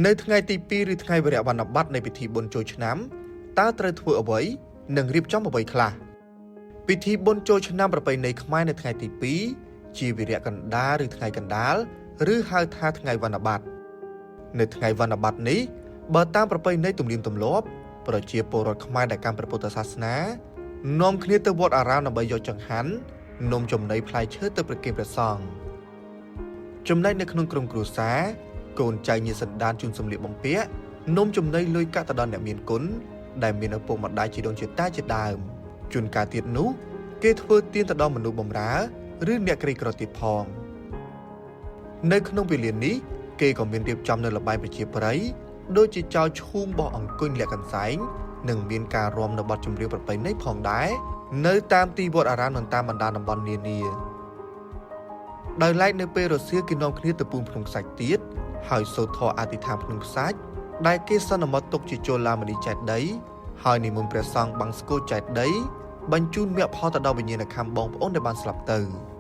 នៅថ្ងៃទី2ឬថ្ងៃវរៈវណ្ណបត្រនៃពិធីបុណ្យចូលឆ្នាំតើត្រូវធ្វើអ្វីនិងរៀបចំអ្វីខ្លះពិធីបុណ្យចូលឆ្នាំប្រពៃណីខ្មែរនៅថ្ងៃទី2ជាវិរៈកណ្ដាលឬថ្ងៃកណ្ដាលឬហៅថាថ្ងៃវណ្ណបត្រនៅថ្ងៃវណ្ណបត្រនេះបើតាមប្រពៃណីទំនៀមទម្លាប់ប្រជាពលរដ្ឋខ្មែរដែលកាន់ព្រះពុទ្ធសាសនានាំគ្នាទៅវត្តអារាមដើម្បីយកចង្ហាន់នំចំណីផ្លែឈើទៅប្រគេនព្រះសង្ឃចំណែកនៅក្នុងក្រុមគ្រួសារកូនចៅញាតិសន្តានជូនសម្លៀកបំពាក់នំចំណីលុយកាក់ទៅដល់អ្នកមានគុណដែលមានឪពុកម្ដាយជីដូនជីតាជាដើមជួនកាលទៀតនោះគេធ្វើទានទៅដល់មនុស្សបម្រើឬអ្នកក្រីក្រទៀតផងនៅក្នុងវេលានេះគេក៏មានរៀបចំនៅល្បែងប្រជាប្រិយដូចជាចោលឈូងបោះអង្គញ់លាក់កន្សែងនិងមានការរាំនៅបទចម្រៀងប្រពៃណីផងដែរនៅតាមទីវត្តអារាមនិងតាមបណ្ដាតំបន់នានាដោយឡែកនៅពេលរសៀលគេនាំគ្នាទៅពូនភ្នំខ្សាច់ទៀតហើយសូត្រធម៌អធិដ្ឋានភ្នំខ្សាច់ដែលគេសន្មតទុកជាចូលឡាមនីចេតិយហើយនិមន្តព្រះសង្ឃបង្សុកូលចេតិយបញ្ជូនមគ្គផលទៅដល់វិញ្ញាណក្ខន្ធបងប្អូនដែលបានស្លាប់ទៅ។